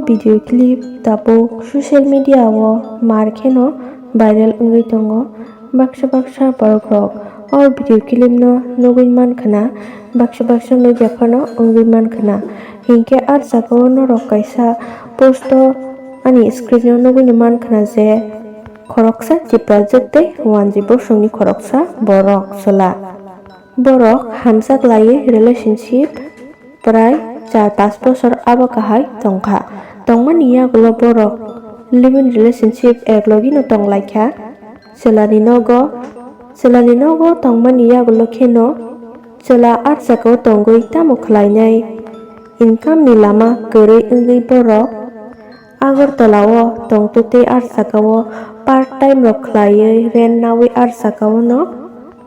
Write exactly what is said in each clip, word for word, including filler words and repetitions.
video clip tabuk social media o mar kheno viral wngwi tongo. Baksa baksa borok rok o video clip no nugwi mankhna, baksa baksa nugya phano wngwi mankhna. Hinkhe ah jaga o norok kaisa post o ani screen o nugwi mankhna je khoroksa Tiprajwk tei Wanji Bosongni khoroksa borok chwla. Borok hamjak laiwi relationship prai char pash bosor abo kahai tongkha. Tongmani yagulo borok live-in relationship eklogino tonglaikha. Chwlani nogo, chwlani nogo tongmani yagulo kheno chwla ah jagao tongwi tamo khlainai? Income ni lama kwrwi wngwi borok Agartala o tongtwtwi ah jagao part time rok khlaiwi rent nawi ah jagao no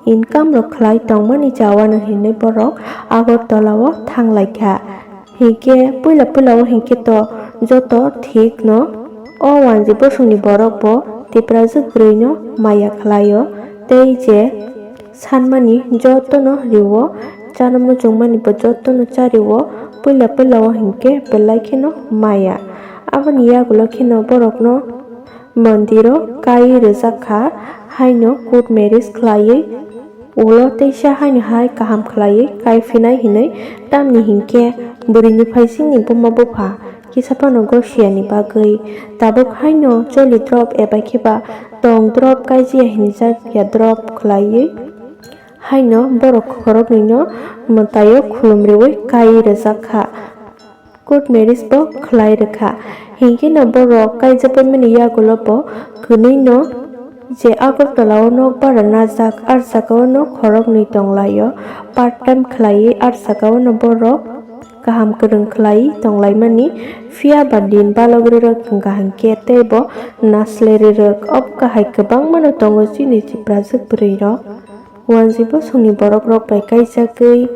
income rok khlai tongmani jawano hinwi borok Agartala o thanglaikha. Hinkhe puila puila o hinkhe to joto thik no, o Wanji Bosongni borok bo Tiprajwk bwrwi no maya khlaio tei je sanmani jotono rio, chana muchungmani bo jotono chario, puila puila o hinkhe belai kheno maya. Aboni yagulo kheno borokno mondiro kai rijak kha, haino court marriage khlaiwi ulo teisa haino hai kaham khlaiwi kai phinai hinwi, tamni hinkhe bwrwini phaisingni buma bupha kisa phano gosiyani bagwi tabuk haino choli drop eba khe ba tong drop kaijiya hinjak ya drop khlaiwi haino borok khoroknwino mwtaio khulum riwi kai rijak kha. Court marriage bo khlai rwkha. Hinkhe no borok kaijak paimani yagulo bo kwnwi no je Agartala o nok bara najak, ah jaga o no khoroknwi tonglaio, part time khlaiwi ah jaga o no borok kaham kwrwng khlaiwi tonglaimani. Phiya ba din balogrirok wngkha hinkhe tei bo naslerwi rwk. Obo kahai kwbangma no tongo chini Tiprajwk bwrwi rok. Wanji Bosongni borok rok bai kaijagwi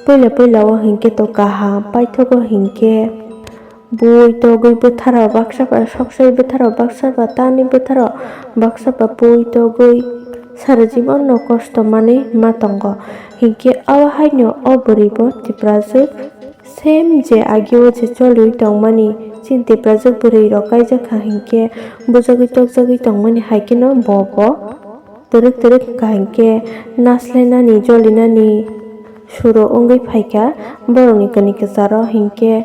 puila puila o hinkhe to kaham paithogo hinkhe bui togwi bwtharo baksa ba soksai bwtharo baksa ba tani bwtharo baksa ba bui togwi sara jibon no kosto manwi ma tongo. Hinkhe o haino o bwrwi bo Tiprajwk same je agi o je choliwi tongmani chini Tiprajwk bwrwi rok kaijak kha hinkhe bujagwi tokjagwi tongmani hai kheno bo bo twrwk twrwk wngkha hinkhe naslainani jolinani suro wngwi phaikha borokni kani kwcharo hinkhe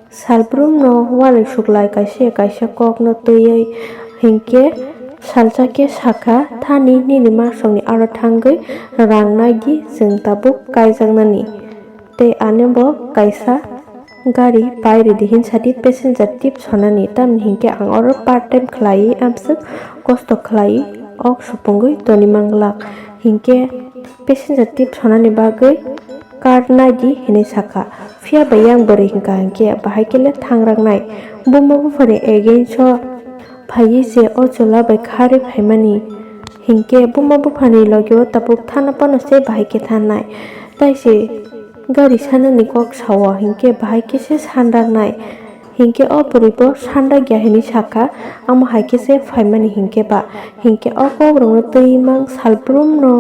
salbrumno walai suklai kaisa kaisa kokno twiwi hinkhe salsa khe sakha, "Thani nini masongni aro thangwi rang naidi, chwng tabuk kaijaknani." Tei ano bo kaisa gari pai rwdi hinsa di passenger tip sonani, tamni hinkhe ang oro part time khlaiwi amswk kosto khlaiwi ok supungwi toni manglak. Hinkhe passenger tip sonani bagwi card naidi hinwi sakha. Phiya ba yang bwrwi hinkha hinkhe bahai khe le thangraknai. Buma buphani against o phaiwi se o chwla bai kharwi phaimani. Hinkhe buma buphani logi o tabuk thana phano se bahai khe thanai. Tai se gari sanani kok sao, hinkhe bahai khe se sanraknai. Hinkhe o bwrwi bo sanrakya hinwi sakha, amo hai khe se phaimani hinkhe ba. Hinkhe o kokrokno twi mang salbrumno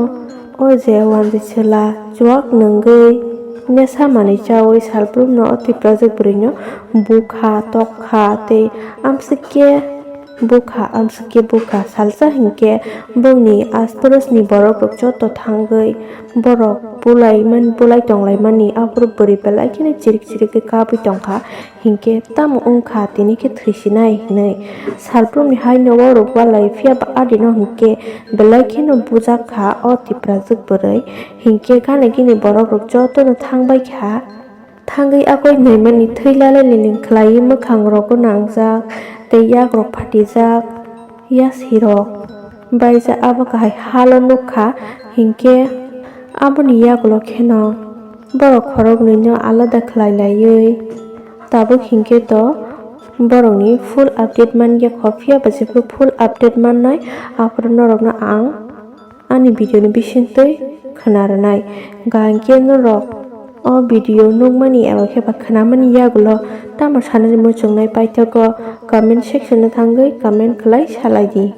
o je wanjwi chwla chuak nungwi nesa manwi chaui salbrumno o Tiprajwk bwrwino bukha, tokha tei amswk khe bukha, amswk khe bukha. Salsa hinkhe bongni astorosni borok rok joto thangwi borok bulai man-, bulai tonglaimani, aphuru bwrwi belai kheno chirik chirik khe kabwi tongkha. Hinkhe tamo wngkha tini khe thwisinai hinwi salbrumni hai nogo rok walai phiya ba adino hinkhe belai kheno bujak kha o Tiprajwk bwrwi. Hinkhe gana gini borok rok jotono thangbai kha. Thangwi akoi naimani thwi lalai liling khlaiwi mwkhang rogo nangjak tei yak rok phatijak. Yasi rok baijak abo kahai halo nukha, hinkhe aboni yagulo kheno borok khoroknwino alada khlai laiwi tabuk hinkhe to borokni full update manya kho, phiya ba jephru full update mannai aphuru norokno ang ani video ni bisingtwi khwna rwnai. Hinkhe norok o video nukmani eba khe ba khwnamani yagulo tamo sanani muchungnai paithago comment section o thangwi comment khlai salai di.